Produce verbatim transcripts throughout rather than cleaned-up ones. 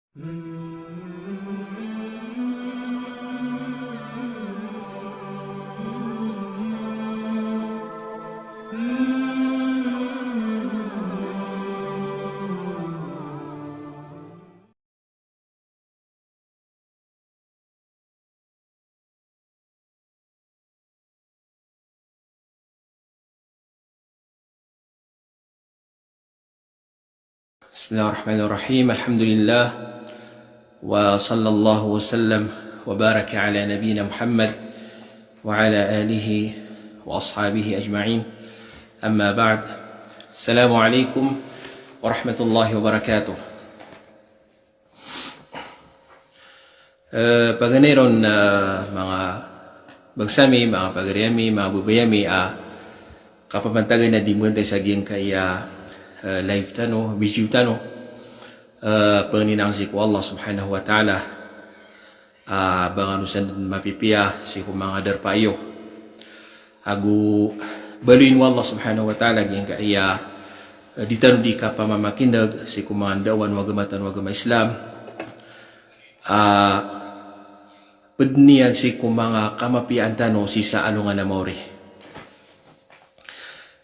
بسم الله الرحمن الرحيم. الحمد لله. وصلى الله وسلم وبارك على نبينا محمد وعلى آله وأصحابه أجمعين. أما بعد. السلام عليكم ورحمة الله وبركاته. Eh, paganay ron, eh, manga bangsa mi, manga pagari ami, manga babay ami, a kapapantagan a di mbantay sa giyangkaya, eh, live tano, video tano. Eh, pangnin akn sii ko Allah Subhanahu wa Ta'ala, ah, ba kano san mapipiya sii ko manga darpa iyo. Ago baloyin o Allah Subhanahu wa Ta'ala giyangkaya, eh, di tano di kapamamakineg sii ko manga ndaowan o agama tano a agama Islam. Ah, ped iyan sii ko manga kamapiyaan tano sii sa alongan a maori.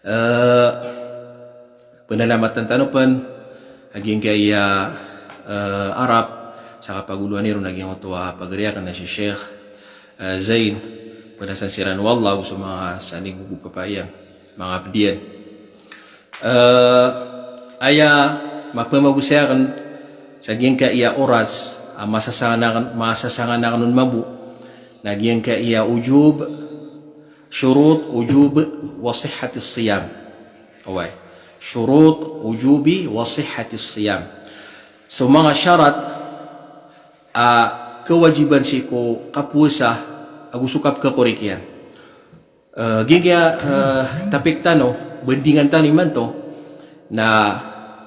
Eh, penalamatan tano pen a giyangkaya, eh, arap sa kapagoloan iron a giyangkoto a pagari akn a si Sheikh, eh, Zain, panasan siran o Allah ago so manga saling gogo papaiyan, manga ped iyan. Eh, aya mapemagosay akn sa giyangkaya oras, ah, masasangan akn, masasangan akn on mambo, na giyangkaya ujub, shurut ujub wa sihhati siyam. Oway. Shurut ujubi wa sihhati siyam. So manga sharat a kewajiban sii ko kapowasa ago so kapkhakorik iyan. Eh, giyangkaya, eh, topic tano, bandingan tano imanto, na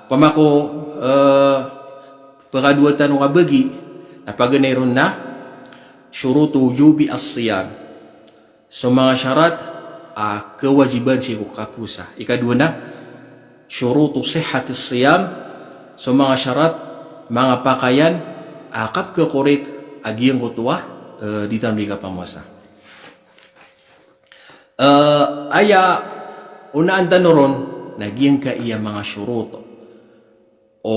pamako, eh, pakadowa tano kabagi, na paganay ron na shurutu wujubi as-siyam. So manga sharat a kewajiban sii ko kapowasa. Ikadowa na shurutu sihhati siyam. So manga sharat, manga pakayan a kapkhakorik a giyangkoto a, eh, di tano di kapamowasa. Eh, aya onaan tano ron na giyangkaya manga shurut o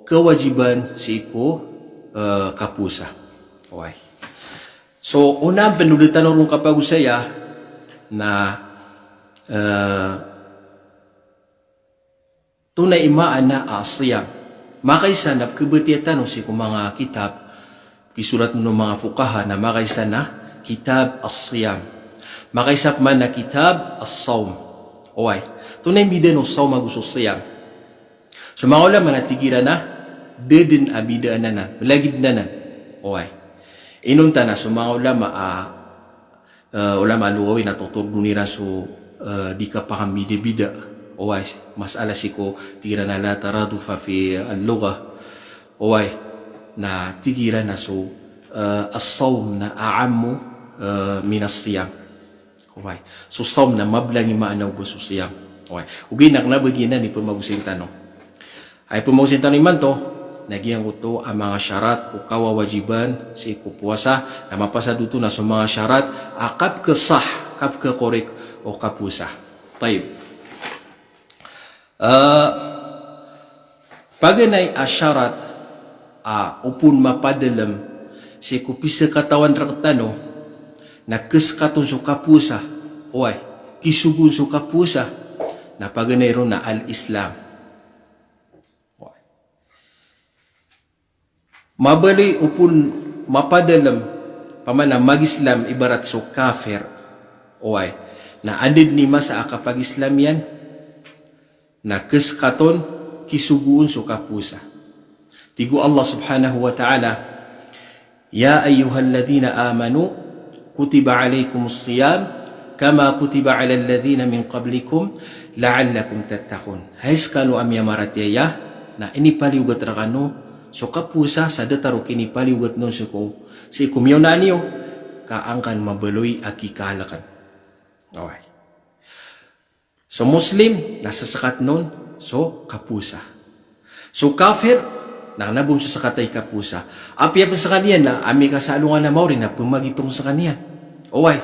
kewajiban sii ko, eh, kapowasa. Oway. So, onaan pen o da tano ron kapagosaya na, eh, tonaa i maana a siyam. Makaisa na pkhabatiya tano sii ko manga kitab, kisorat o manga fuqaha na makaisa na kitab as-siyam. Makaisa pman na kitab as-sawm. Oway. Tonaa i mbidaan o sawm ago so siyam. So manga ulama na tig iran a da den a mbidaan anan, malagid anan. Oway. Inonta na so manga ulama a eh, ulama lugawi na totordon iran so, eh, di kapakambidabida. Oway, masala sii ko tig iran a la taradufa fi al-lugha. Oway, na tig iran a so, eh, as-sawm na a'ammu, eh, min as-siyam. Oway, so sawm na mablang i maana o ba so siyam. Oway, ogaid na kena ba giyanan i pemagosayin tano. Ay pemagosayin tano imanto, na giyangkoto a manga sharat o kawawajiban sii ko powasa, na mapasad oto na so manga sharat a kapkhasah, kapkhakorik o kapowasa. Tayyib. Eh, paganay a sharat a opon mapadalem sii ko pisakatawan rektano, na khaskaton so kapowasa, oway, kisogoon so kapowasa, na paganay ron na al-Islam. Mabaloy opon mapadalem, pamana mag-Islam ibarat so kafir. Oway. Na anda den i masa a kapag-Islam iyan, na khaskaton kisogoon so kapowasa. Tig o Allah subhanahu wa ta'ala, "Ya ayyuhalladhina amanu, kutiba alaykumus siyam, kama kutiba alal ladhina min qablikum, la'allakum tattaqun." Hay sekano a miyamaratiyaya, na inipaliyogat rekano so kapowasa sa datar o kinipaliyogat on sii ko, sii ko miyaona niyo, ka an kano mabaloy a kikahalakan. Oway. So Muslim, na sesekaton on so kapowasa. So kafir, na kna bo on so sakata i kapowasa. Apiya pn skaniyan na amay ka sa alongan a maori na pmagitong skaniyan. Oway.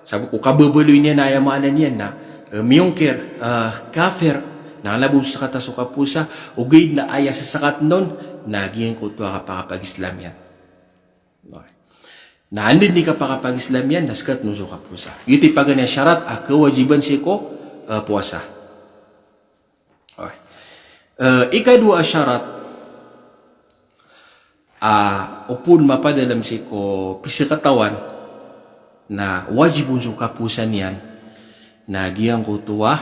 Sabap ko kababaloy niyan na aya maana niyan na, eh, miyongkir, eh, kafir, na kna bo on so sakata so kapowasa, ogaid na aya sasakatn on na giyangkoto a kapakapag-Islam iyan. Na anda dn i kapakapag-Islam iyan na sktn on so kapowasa. Giyoto i paganay a sharat a kawajiban sii ko, eh, powasa. Oway. Eh, ikadowa a sharat, ah, opama mapadalm sii ko pizakatawan na wajib on so kapowasa niyan na giyangkoto a,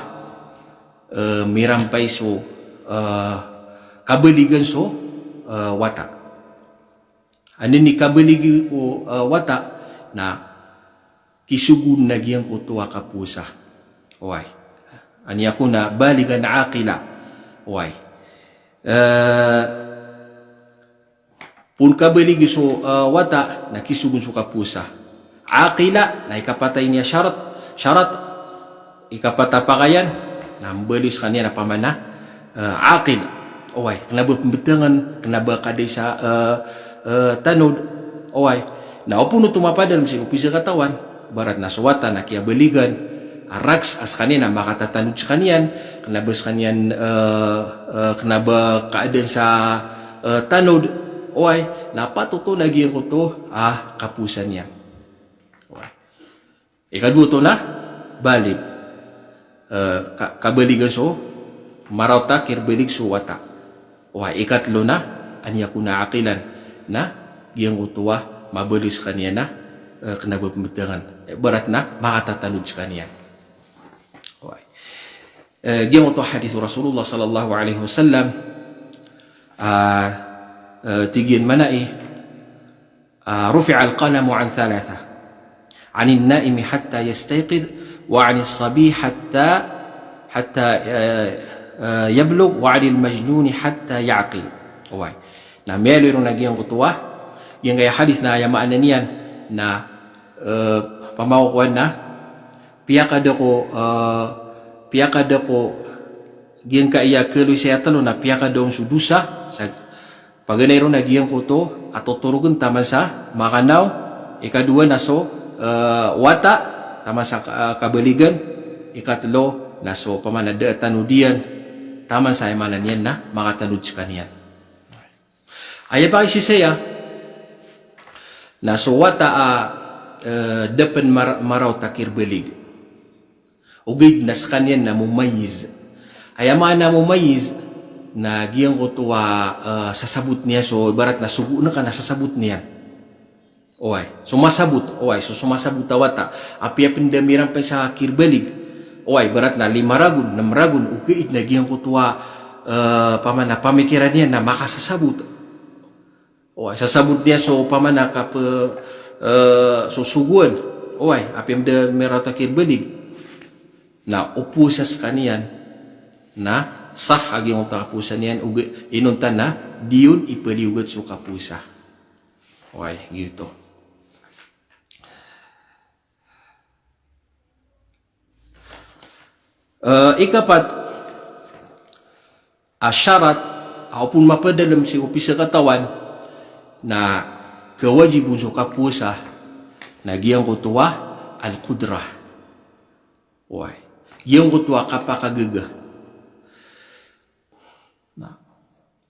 eh, mirampay so, eh, kabaligan so, eh, wata. Anda dn i kabaligi ko, eh, wata na kisogo on na giyangkoto a kapowasa. Oway. An yakuna baligan aqila. Oway. Eh, pn kabaligi so, eh, wata na kisogo on so kapowasa. Aqila, na ikapat a ini a sharat, sharat, ikapat a pakaian, na mbaloy skaniyan a pamana, eh, aqil. Oway, kna ba pmbtngan, kna ba kaadn sa, eh, eh, tanod. Oway. Na opama oto mapadalm sii ko pizakatawan, ibarat na so wata na kiyabaligan, a rags a skaniyan na makatatanod skaniyan, kna ba skaniyan, eh, eh, kna ba kaadn sa, eh, tanod. Oway, na patot on a giyangkoto a kapowasa niyan. Oway. Ikadowa oto na balig. Eh, ka-, kabaligan so, maraot a kirbalig so wata. Oway, ikatlo na, an yakuna aqilan. Na giyangkoto a mabaloy skaniyan na, eh, kna ba pmbtngan. Ibarat na makatatanod skaniyan. Oway. Eh, giyangkoto a hadith o Rasulullah sallallahu alaihi wasallam, ah, eh, tig iyan mambo a, ah, rufi'al qalamu an thalatha. Anin naimi hatta yastayqidh, wa anis sabi hatta, hatta, eh, eh, yablugh, wa anil majnuni hatta ya'qil. Oway. Na miyaaloy ron a giyangkoto a, giyangkaya hadith na aya maana niyan na, eh, pamakokowan na, piyakada ko, eh, piyakada ko giyangkaya kaloy saya tlo na piyakada on so dosa, sa paganay ron a giyangkoto a totorogn taman sa makanaw, ikadowa na so, eh, wata, taman sa, eh, kabaligan, ikatlo na so pamana da a tanod iyan, taman sa aya maana niyan na makatanod skaniyan. Aya pakisisaya na so wata a, eh, da pn mar-, maraot a kirbalig. Ogaid na skaniyan na mumayyiz. Aya maana mumayyiz na giyangkoto a, eh, sasabot niyan so ibarat na sogoon ka na sasabot niyan. Oway, so masabot, oway, so, so masabot a wata. Apiya pn da mirampay sa kirbalig. Oway, ibarat na lima ragon, nem ragon, ogaid na giyangkoto a, eh, pamana pamikiran iyan na makasasabot. Oway, sasabot niyan so pamana kap-, eh, so sogoan. Oway, apiya pn da miraot a kirbalig. Na opowasa skaniyan, na sah a giyangkoto a kapowasa niyan, ogaid inonta na di on ipaliyogat so kapowasa. Oway, giyoto. Eh, ikapat a sharat, a opama mapadalm sii ko pizakatawan, na kawajib on so kapowasa, na giyangkoto a al-qudrah. Oway. Giyangkoto a kapakagaga. Na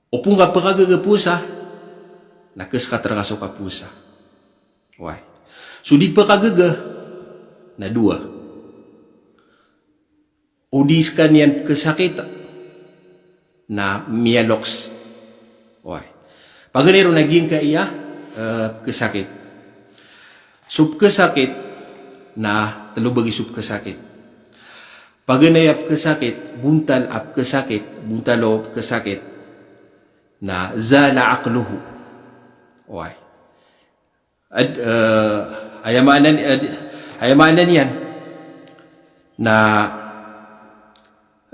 opama ka pkagaga powasa, na khasakat rka so kapowasa. Oway. So di pkagaga, na dowa. O di skaniyan pkhasakit, na miyaloks. Oway. Paganay ron a giyangkaya, eh, pkhasakit. So pkhasakit, na tlo bagi so pkhasakit. Paganay a pkhasakit, bontal a pkhasakit, bontal o pkhasakit, na zala aqluhu. Oway. Ad-, eh, aya maana ni-, ad-, aya maana niyan na,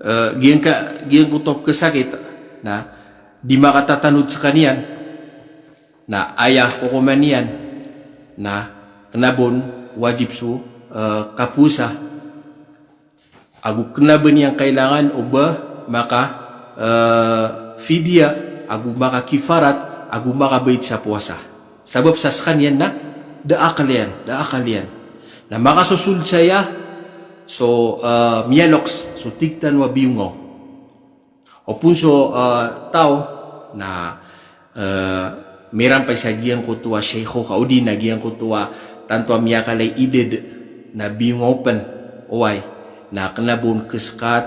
eh, giyangka-, giyangkoto a pkhasakit na di makatatanod skaniyan, na aya kokoman iyan na kna ba on wajib so, eh, kapowasa. Ago kna ba niyan kailangan o ba maka, eh, fidya, ago makakifarat, ago makabayad sa powasa. Sabap sa skaniyan na da a akal iyan, da a akal iyan. Na makasosold saya so, eh, miyaloks so tig tano a biyongaw. Opama so, eh, taw na, eh, mirampay sa giyangkoto a shaykh ka odi na giyangkoto a tanto a miyakala i idad na biyongaw pen, oway, na kena ba on keskat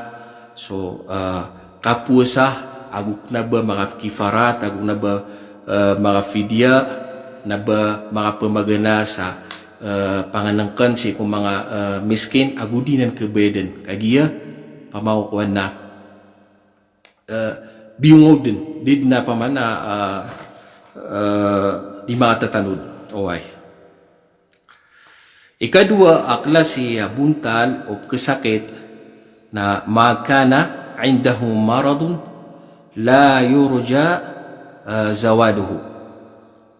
so, eh, kapowasa, ago kena ba makakifarat, ago kena ba, eh, makafidya, kena ba makapemagana sa, eh, pangenengken sii ko manga, eh, miskin, ago di nan kebayaden. Kagiya pamakokowan na, eh, biyongaw den, di den a pamana, eh, eh, di makatatanod. Oway. Ikadowa a klasi a bontal o pekesakit na ma kana indahu maradun la yurja, eh, zawaluhu.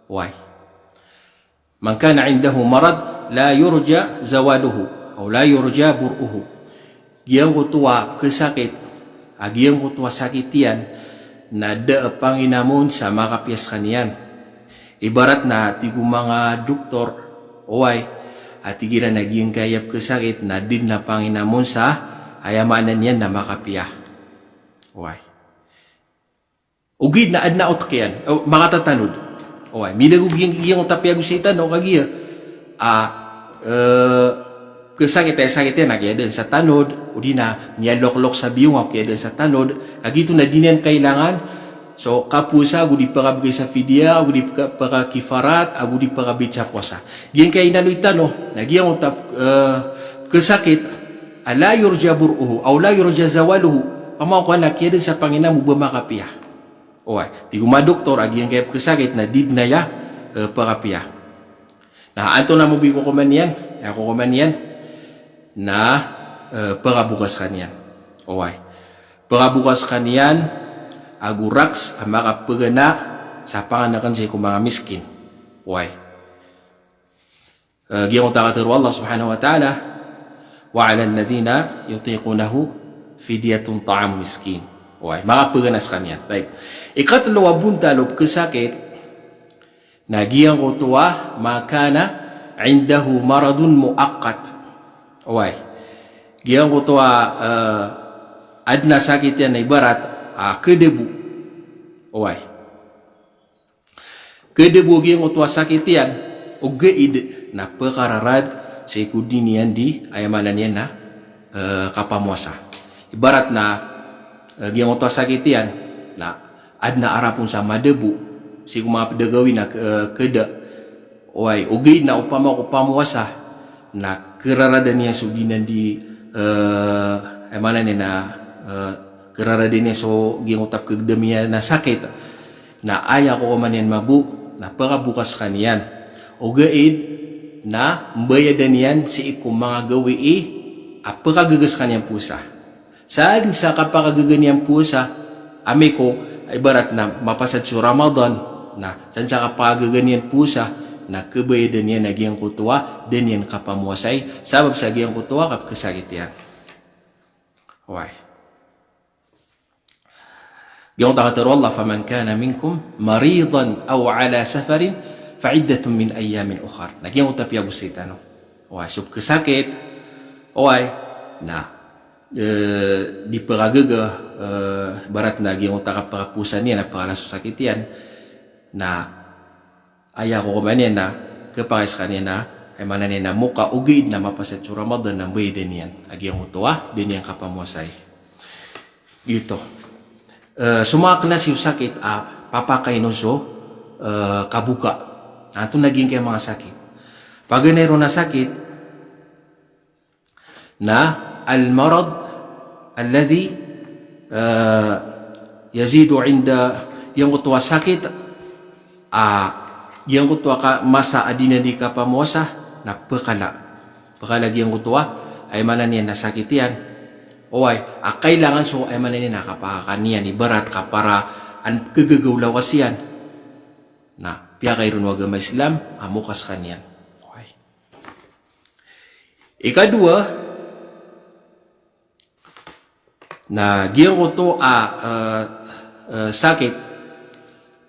Oway. Man kana indahu marad la yurja zawaluhu, aw la yurja bur'uhu. Giyangkoto a kesakit, a giyangkoto a sakit iyan, na da a panginamon sa makapiya sekaniyan. Ibarat na tig o manga doktor, oway, a tig iran a giyangkaya pekesakit, na di den a panginamon sa, aya maana niyan na makapiya. Oway. Ogaid na aden a otek iyan, o, makatatanod. Oway, milago giyang, giyangkoto a piyagosay tano kagiya a, eh, kesakit, aya sakit iyan na kiyaadaan sa tanod, odi na miyaloklok sa biyongaw, kiyaadaan sa tanod. Kagiya oto na di niyan kailangan so kapowasa, ago di pakabegay sa fidya, ago di paka-, pakakifarat, ago di pakabayad sa powasa. Giyangkaya inaloy tano na giyangkoto a, eh, kesakit a la yurja bur'uhu, aw la yurja zawaluhu. Pamakokowan na kiyaadaan sa panginamon ba makapiya. Oway, tig o manga doktor a giyangkaya pekesakit na di den aya, eh, pakapiya. Na antonaa mambo i kokoman iyan? Aya kokoman iyan na, eh, pekaboka sekaniyan. Oway. Pekaboka sekaniyan, ago rakhs a makapegana sa pangenengken sii ko manga miskin. Oway. Eh, giyangkoto a katharo o Allah subhanahu wa ta'ala, "Wa 'alal ladhina yutiqunahu fidyatun ta'amu miskin." Oway, makapegana sekaniyan. Tayyib. Ikatlo a bontal o pekesakit na giyangkoto a ma kana indahu maradun muaqqat. Oway. Giyangkoto a, eh, aden a sakit iyan na ibarat a kedebo. Oway. Kedebo giyangkoto a sakit iyan, ogaid na pekararad sii ko di niyan di, aya maana niyan na, eh, kapamowasa. Ibarat na, eh, giyangkoto a sakit iyan na aden a arap on sa madebo sii ko manga ped a gawii na, eh, keda. Oway, ogaid na opama ko pamowasa na keraradan iyan so di niyan di, eh, aya maana niyan na, eh, keraradan iyan so giyangkoto a pekegedam iyan a sakit. Na aya kokoman iyan mambo na pekaboka sekaniyan. Ogaid na mbayadan iyan sii ko manga gawii a pekagaga sekaniyan powasa. San sa kapakagaga niyan powasa, amay ko, ibarat na mapasad so Ramadan, na san sa kapakagaga niyan powasa, na kebayadan iyan a giyangkoto a da niyan kapamowasai, sabap sa giyangkoto a kapekesakit iyan. Oway. Giyangkoto a katharo o Allah, "Faman kana minkum maridan aw ala safarin fa iddatun min ayyamin ukhar." Na giyangkoto a piyagosay tano. Oway, so pekesakit, oway, na, eh, di pekagaga, eh, ibarat na giyangkoto a kapakapowasa niyan na pekala so sakit iyan, na aya kokoman iyan na kepakay sekaniyan na, aya maana niyan na moka ogaid na mapasad so Ramadan na mbayadan iyan a giyangkoto a da niyan kapamowasai. Giyoto. Eh, so manga klasi o sakit a papakain on so, eh, kaboka. Antonaa giyangkaya manga sakit? Paganay ron a sakit na al-marad alladhi, eh, yazidu inda, giyangkoto a sakit a, giyangkoto a ka-, masa a di niyan di kapamowasa na pekala. Pekala giyangkoto a, aya maana niyan na sakit iyan. Oway, a kailangan so, aya maana niyan na kapakakan iyan, ibarat ka para an kegaga o lawas iyan. Na piyakay ron o agama Islam a moka sekaniyan. Oway. Ikadowa, na giyangkoto a, eh, eh, sakit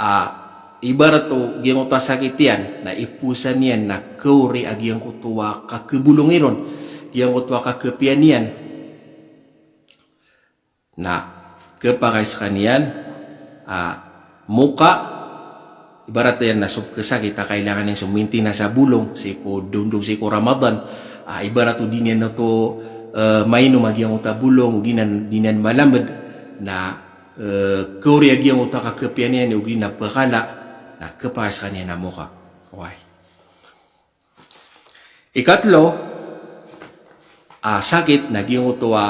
a, ibarat o giyangkoto a sakit iyan na iposan iyan na kaori a giyangkoto a kakebolong iron, giyangkoto a kakepiya niyan. Na kepakay sekaniyan a moka, ibarat iyan na so pekesakit a kailangan iyan so maintenance a bolong, sii ko dondo, sii ko Ramadan. A, ibarat o di niyan oto, eh, mainom a giyangkoto a bolong, o di niyan, di niyan malamed, na, eh, kaori a giyangkoto a kakepiya niyan, o di na pekala, na kepakay sekaniyan a moka. Oway. Ikatlo a sakit na giyangkoto a,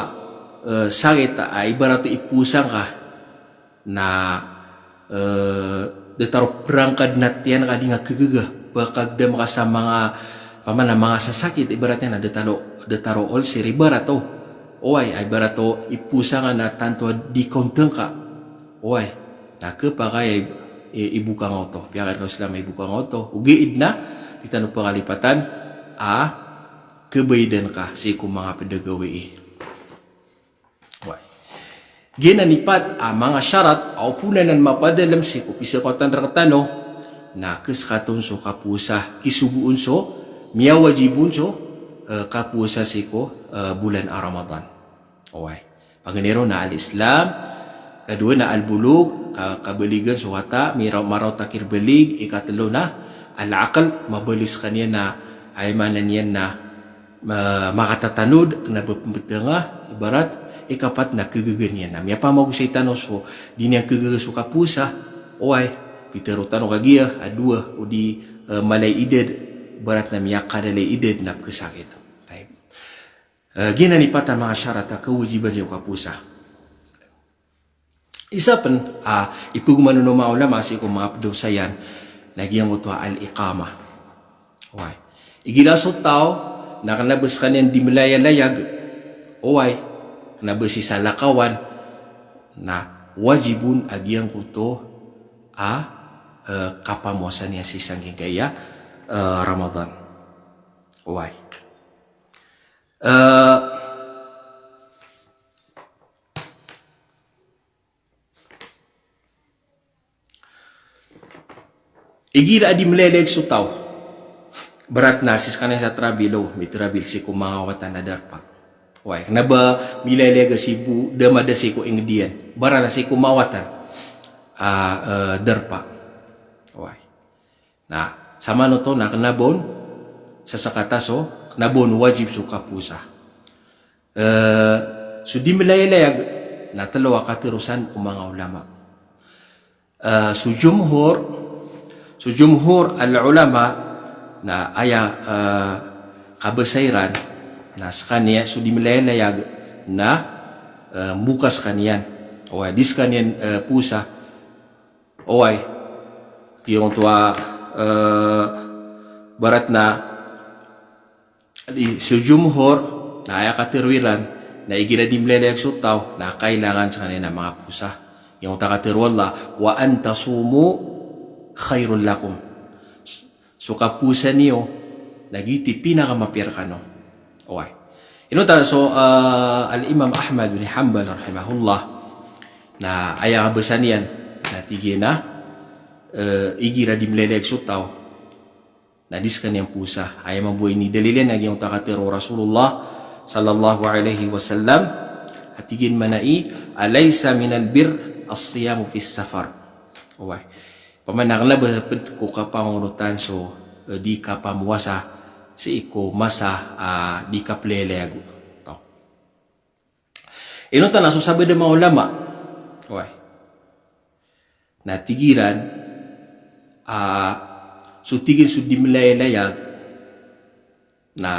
eh, sakit a ibarat o iposan ka na, eh, datar o perangkad na tiyan ka di nga kegaga, pekagdam ka sa manga, pamana manga sasakit, ibarat iyan na datar o, datar o ulcer ibarat o. Oway, ibarat o iposan ka na tanto a di kaonteng ka. Oway, na kepakay a i-, i-, iboka nga oto. Piyakay reka o Islam a iboka nga oto. Ogaid na di tano pekalipatan a kebayadan ka sii ko manga ped a gawii. Oway. Giyanan i pat a manga sharat a opama na mapadalem sii ko pisekotan rektano, na kesekatan so kaposa, kisogoon so, miyawajib on so, eh, kaposa sii ko, eh, bolan a Ramadan. Oway. Paganay ron na al-Islam, kadowa na al-bulug, ka-, kabaligan so wata, mira-, maraot a kirbalig, ikatlo na al-aql, mabalig sekaniyan na, aya maana niyan na, ma-, makatatanod, kena ba pembetanga, ibarat, ikapat na kegaga niyan na. Miyapamagosay tano so, di niyan kegaga so kaposa, oway, pitero tano kagiya, a dowa, o di, eh, mala i idad, ibarat na miyakadala i idad na pekesakit. Tayyib. Eh, giyanan i pat a manga sharat a kawajiban sii ko kaposa. Isa pen, ah, ipegoman o manga ulama sii ko manga ped a osayan, na giyangkoto a al-iqamah. Oway. Igira so taw, na kena ba sekaniyan di melayalayag, oway, kena ba sii sa lakawan, na wajib on a giyangkoto a, eh, kapamowasa niyan sii sangkingkaya, eh, Ramadan. Oway. Eh, igira a di melayalayag so taw. Ibarat na sii sekaniyan sa trabil, o, mitrabil sii ko manga watan a darpa. Oway, kena ba milayalayag sii bo, da mada sii ko inged iyan. Ibarat na sii ko manga watan a, eh, darpa. Oway. Na, samanoto na kena ba on, sasakata so, kena ba on wajib so kaposa. Eh, so di melayalayag, na telo a katero san o manga ulama. Eh, so jumhur, so jumhur al-ulama, na aya, eh, kabasa iran, na sekaniyan so di melayalayag, na, eh, mboka sekaniyan. Oway, di sekaniyan, eh, posa. Oway. Giyangkoto a, eh, ibarat na, di, so jumhur, na aya katero iran, na igira di melayalayag so taw, na kailangan sekaniyan a mangaposa. Giyangkoto a katero o Allah, "Wa an tasumu khairul lakum." So kaposa niyo, na giyoto i pinakamapiya rekano. Oway. Ino ta so, ah, Al-Imam Ahmad bin Hanbal rahimahullah, na aya kabasa niyan, na tig iyan a, eh, igira di melayalayag so taw, na di sekaniyan posa. Aya mambo a inidalil iyan na giyangkoto a katero o Rasulullah sallallahu alaihi wasallam, a tig iyan mambo a, "Alaysa minal birr as-siyamu fis safar." Oway. Pamana kena ba ped ko kapangorotan so, eh, di kapamowasa sii ko masa, ah, di kapelayalayag. Taw. Ino ta na so sabaad a manga ulama. Oway. Na tig iran, ah, so tig iyan so di melayalayag, na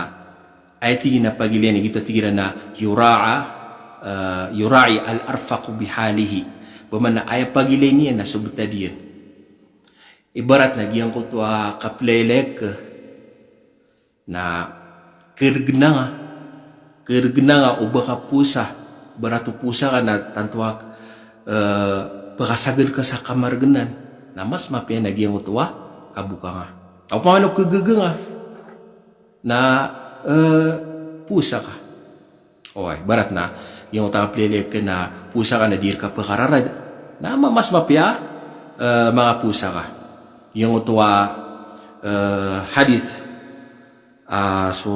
aya tig iyan a pagilay niyan, giyoto a tig iran a yura'a, eh, yura'i al-arfaqu bihalihi. Pamana aya pagilay niyan na so betad iyan. Ibarat na giyangkoto a kapelayalayag ka, na keregena nga, keregena nga o ba ka posa, ibarat o posa ka na tanto a, eh, pekasagad ka sa kamaregenan, na mas mapiya na giyangkoto a kaboka nga. Opama na o kegaga nga, na, eh, posa ka. Oway, ibarat na giyangkoto a kapelayalayag ka na posa ka na di reka pekararad, na ma-, mas mapiya eh, manga powasa ka. Giyangkoto a, eh, hadith, ah, so,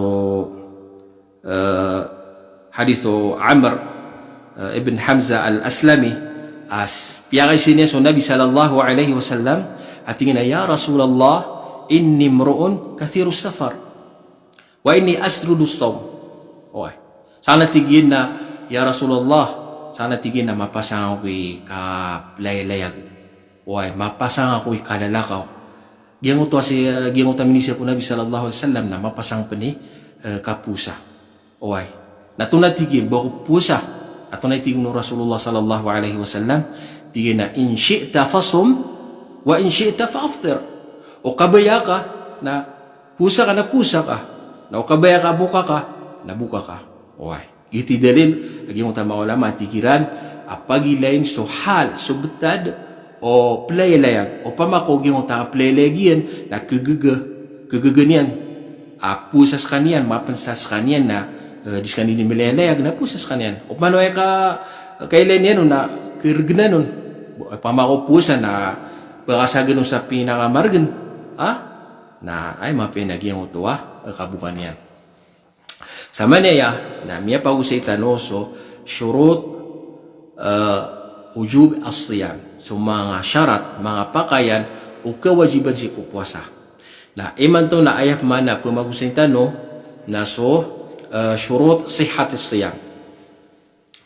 eh, hadith o Amr, eh, ibn Hamzah al-Aslami, a piyakaisa niyan so Nabi sallallahu alaihi wasallam, a tig iyan a, "Ya Rasulullah, inni imru'un kathirus safar. Wa inni asrudus sawm." Oway. Sanan a tig iyan na, "Ya Rasulullah," sanan a tig iyan na, "mapasang ako i kaplaylayag. Oway, mapasang ako i kalalakaw." Giyangkoto a si, giyangkoto a minisir ko Nabi sallallahu alaihi wasallam na mapasang pn i, eh, kapowasa. Oway. Na tonaa, tig iyan, ba ko powasa? Na tonaa i tig o Rasulullah sallallahu alaihi wasallam? Tig iyan a, "In shi'ta fasum, wa in shi'ta fa aftir." O kabaya ka na powasa ka, na powasa ka. Na o kabaya ka a boka ka, na boka ka. Oway. Giyoto i dalil a giyangkoto a manga ulama a tig iran a pagilain so hal, so btad o playlayag. Opama ko giyangkoto a playlayag iyan na kagaga, kagaga niyan a powasa skaniyan, mapnsa skaniyan na, eh, di skaniyan di mlaylayag na powasa skaniyan. Opama o aya ka, kailay niyan on na kargnan on. Opama ko powasa na pakasagan on sa pinakamargn, ha? Na aya mapiya na giyangkoto a, eh, kaboka niyan. Sa manaya na miyapagosay tano so shurut, eh, wujub as-siyam. So manga sharat, manga pakayan o kawajiban sii ko powasa. Na imanto na aya pman a pmagosay tano na so, eh, shurut sihhat as-siyam.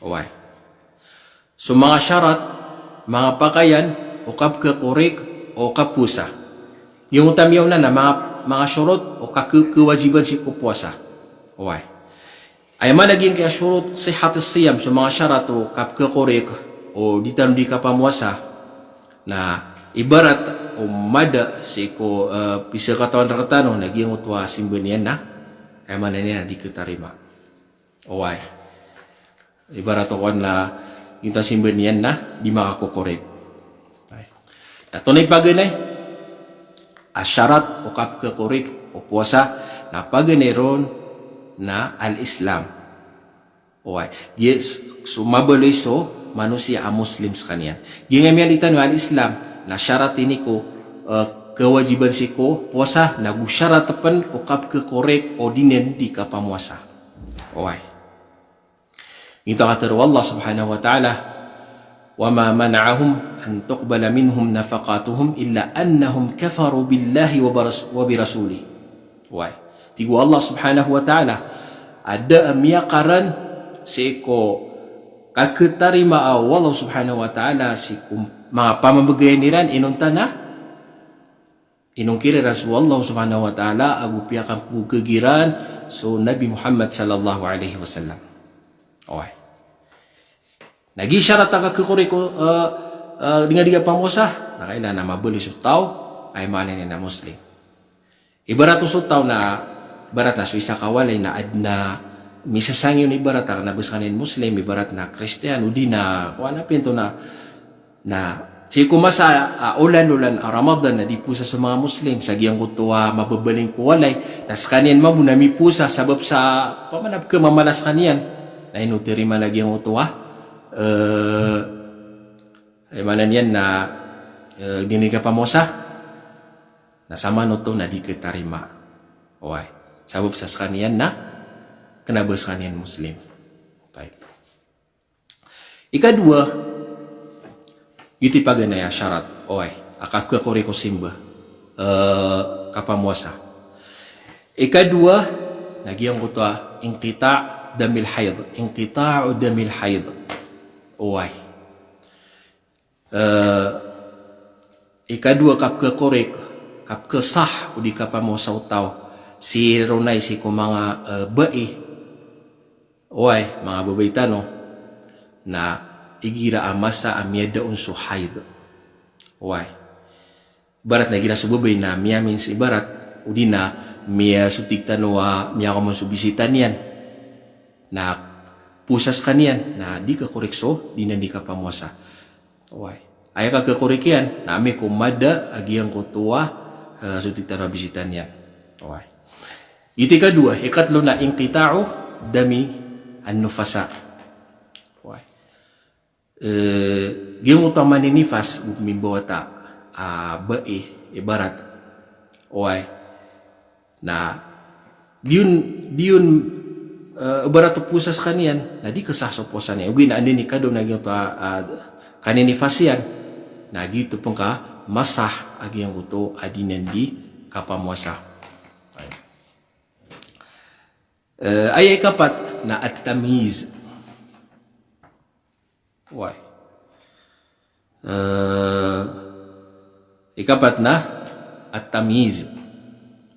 Oway. So manga sharat, manga pakayan o kapkhakorek o kapowasa. Giyangkoto a miyaona na manga, manga shurut o kak-, kawajiban sii ko powasa. Oway. Aya maana giyangkaya shurut sihhat as-siyam, so manga sharat o kapkhakorek o di tano di kapamowasa, na ibarat o mada sii ko, eh, pizakatawan rktano na giyangkoto a simba niyan na, aya maana niyan na di khatarima. Oway. Ibarat o kowan na giyangkoto a simba niyan na di makakokorek. Na tonaa i paganay a sharat o kapkhakorek o powasa, na paganay ron na al-Islam. Oway. Giya s-, so mabaloy so manosiya a Muslim skaniyan. Giyangkaya miyaaloy tano a al-Islam na sharat ini ko, eh, kawajiban sii ko powasa, na go sharat pn o kapkhakorek o di niyan di kapamowasa. Oway. Giyoto a katharo o Allah subhanahu wa ta'ala, "Wa ma mana'ahum an tuqbala minhum nafaqatuhum illa annahum kafaru billahi wa baras-, wa birasulih." Oway. Tig o Allah subhanahu wa ta'ala a da a miyakaran sii ko kakhatarimaa o Allah subhanahu wa ta'ala sii ko manga pamamagayan iran inonta na inongkir iran so Allah subhanahu wa ta'ala ago piyakampogag iran so Nabi Muhammad sallallahu alaihi wasallam. Oway. Na giya sharat a kakhakorek o, eh, eh, di nga di kapamowasa, na kailangan a mabaloy so taw a aya maana niyan na Muslim. Ibarat o so taw na, ibarat na so isa ka walay na adn a misasangay on, ibarat a kna ba skaniyan Muslim, ibarat na Kristiyan, odi na, kowan a pinto na, na sii ko masa a olan-olan a Ramadan na di powasa so manga Muslim, sa giyangkoto a mababaling ko walay, na skaniyan mambo na mipowasa sabap sa pamanab ka mamala skaniyan. Na ino tarimaan a giyangkoto a, eh, aya maana niyan na, eh, di nga di kapamowasa. Na samanoto na di khatarima. Oway. Sabap sa skaniyan na kna ba skaniyan Muslim. Tayyib. Ikadowa, giyoto i paganay a sharat. Oway. A kapkhakorek o simba. Eh, kapamowasa. Ikadowa, na giyangkoto a inqita' damil hayd. Inqita'u damil hayd. Oway. Eh, ikadowa kapkhakorek, kapkhasah o di kapamowasa o taw, sii ronay sii ko manga, eh, bai. Oway, manga babay tano, na igira a masa a miyada on so hayd. Oway. Ibarat na igira so babay na miyamin sa ibarat, odi na miya so tig tano a miyakomon so bisita niyan. Na powasa skaniyan, na di khakorek so, di niyan di kapamowasa. Oway. Aya kakhakorek iyan, na amay ko mada a giyangkoto a, eh, so tig tano a bisita niyan. Oway. Giyoto i kadowa, ikatlo na inqita'u dami an-nufasa. Oway. Eh, giyangkoto a maninifas, go pmimbawata. a, bai, ibarat. Oway. Na, di on, di on, eh, ibarat o powasa skaniyan, na di kesah so powasa niyan. Ogaid na anda i kadaw na giyoto a, a, kaninifas iyan. Na giyoto pen ka masah a giyangkoto a di niyan di kapamowasa. Eh, aya ikapat na at-tamyiz. Oway. Eh, ikapat na at-tamyiz.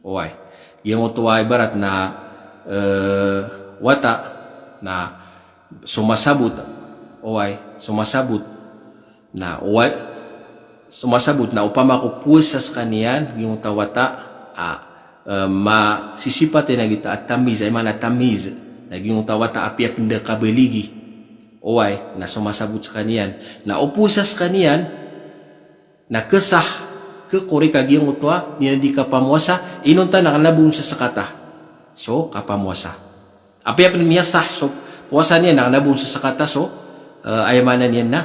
Oway. Giyangkoto a ibarat na, eh, wata na somasabot. Oway, somasabot. Na, oway, somasabot na opama ko powasa skaniyan giyangkoto a wata a, eh, masisipat iyan a giyoto a tamyiz, aya maana tamyiz. Na giyangkoto a wata a apiya pen da kabaligi. Oway, na somasabot skaniyan. Na o powasa skaniyan, na kesah, kekorek a giyangkoto a di niyan di kapamowasa, inonta na kena bo on seskata so kapamowasa. Apiya pen miyasah so powasa niyan na kena bo on seskata so, eh, aya maana niyan na,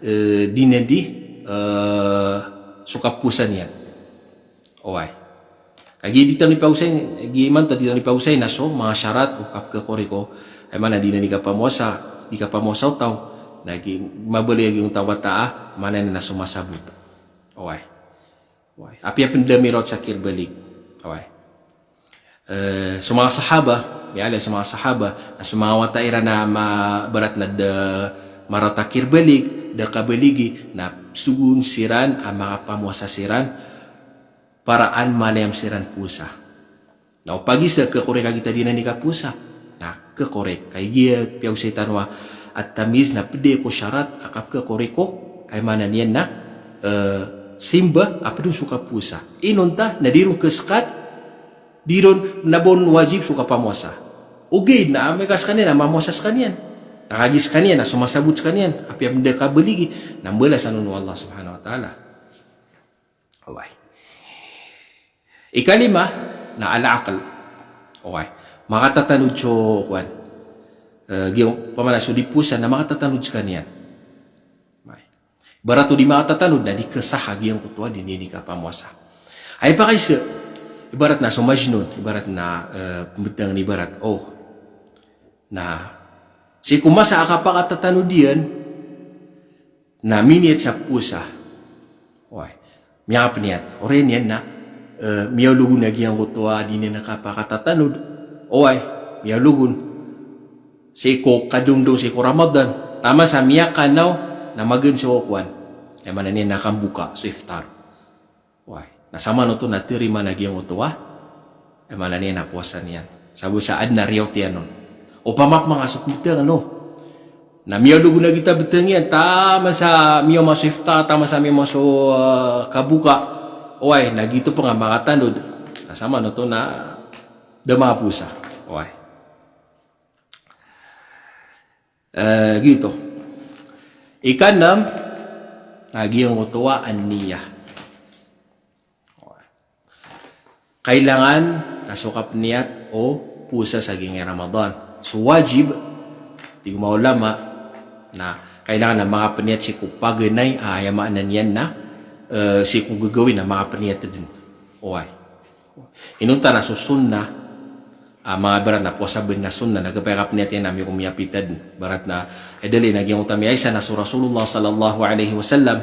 eh, di niyan di, eh, so kapowasa niyan. Oway. Kagiya di tano ipaosay, giya imanto di tano ipaosay na so manga sharat o kapkekorek o, aya maana di niyan di kapamowasa, di kapamowasa o taw, na gi, mabaloy a giyangkoto a wata a, maana niyan na somasabot. Oway. Oway. Apiya pen da miraot sa kirbalig. Oway. Eh, so manga sahaba, miyaaloy so manga sahaba, na so manga wata iran a ma, ibarat na da maraot a kirbalig, da kabaligi, na sogoon siran a makapamowasa siran, para an malayam siran powasa. Na o pagiza kekorek a giyoto a di niyan di kapowasa. Na kekorek. Kagiya piyaosay tano a at-tamyiz na ped ko sharat a kapkekorek o, aya maana niyan na, eh, simba a ped on so kapowasa. Inonta na di ron kesekat, di ron na ba on wajib so kapamowasa. Ogaid na amay ka skaniyan na mamowasa skaniyan. Na kagiya skaniyan na somasabot skaniyan, apiya pen da kabaligi, na mbalasan on o Allah subhanahu wa ta'ala. Oway. Ikalima na al-aql. Oway. Makatatanod so kowan. Eh, giya opama na so di powasa na makatatanod skaniyan. Oway. Ibarat o di makatatanod na di kesah a giyangkoto a di niyan di kapamowasa. Aya pakaiza, ibarat na so majnun, ibarat na, eh, pembetang ibarat. Oh. Na, sii ko masa a kapakatatanod iyan, na miniyat sa powasa. Oway. Miyakapeniyat. Oriyan iyan na, eh, miyaologon a giyangkoto a di niyan kapakatatanod. Oway. Miyaologon. Sii ko kadaondaw sii ko Ramadan. Taman sa miyakanaw na magaan so kowan. Aya maana niyan na kamboka, so iftar. Oway. Na samanoto na tarimaan a giyangkoto a, aya maana niyan na powasa niyan. Sabap sa aden a riyaot iyan on. Opama pen manga so pembetang, no. Na miyaologon a giyoto a betang iyan, taman sa miyaoma so iftar, taman sa miyaoma so, eh, kaboka. Oway, na giyoto pen a makatanod. Na samanoto na da makapowasa. Oway. Eh, giyoto. Ikanem, na giyangkoto a an-niyah. Kailangan na so kapeniyat o powasa sa giyangkai a Ramadan. So wajib, tig o manga ulama, na kailangan na makapeniyat sii ko paganay, ah, aya maana niyan na, eh, sii ko gagawin na makapeniyat den. Oway. Inonta na so sunnah, ah, manga ibarat na powasa ben na sunnah, na gepay kapeniyat iyan na miyoko miyapita den. Ibarat na, eh, dalil na giyangkoto a miyaisa na so Rasulullah sallallahu alaihi wasallam,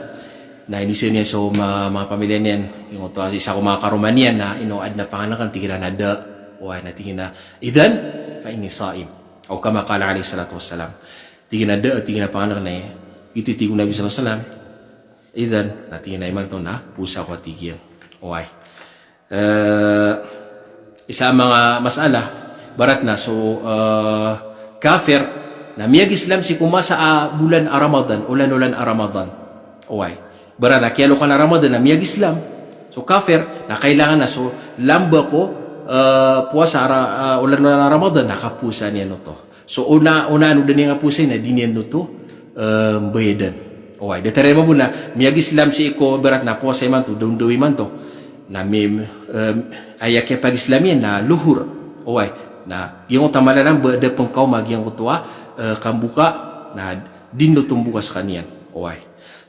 na iniza niyan so ma-, manga pamilya niyan, giyangkoto a isa ko manga karoma niyan, na ino aden a pangeneken, tig iran a da, oway, na tig iyan a, "Idhan, fa inni sa'im." Aw kama qala alaihi salatu wassalam. Tig iyan a da, tig iyan a pangeneken, na giyoto i tig o Nabi sallallahu alaihi wasallam. Idhan, na tig iyan a imanto na powasa ako, tig iyan. Oway. Eh, isa a manga masalah, ibarat na so, eh, kafir, na miyag-Islam sii ko masa a bolan a Ramadan, olan-olan a Ramadan. Oway. Ibarat na kiyalokan a Ramadan na miyag-Islam. So kafir, na kailangan na so lamba ko, eh, powasa a ra-, eh, olan-olan a Ramadan, na kapowasaan iyan oto. So ona, ona ano den iyan kapowasai na di niyan oto, eh, mbayadan. Oway, datar iyan mambo na miyag-Islam sii ko ibarat na powasa imanto, daondaw imanto. Na mi, eh, aya kiyapag-Islam iyan na lohor. Oway, na giyangkoto a mala na ba da pen kaoma giyangkoto a, eh, kamboka, na di den oto mboka sekaniyan. Oway.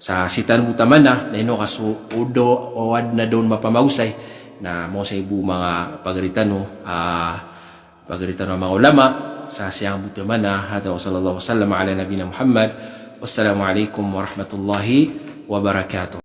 Sa sii tano bo taman na, na ino ka so o da, o adn a da on mapamagosay, na maosay bo manga pagari tano, ah, pagari tano a manga ulama, sa siyang bo taman na, hadha wa sallallahu wa sallam ala nabiyina Muhammad. Wassalamu alaikum warahmatullahi wabarakatuh.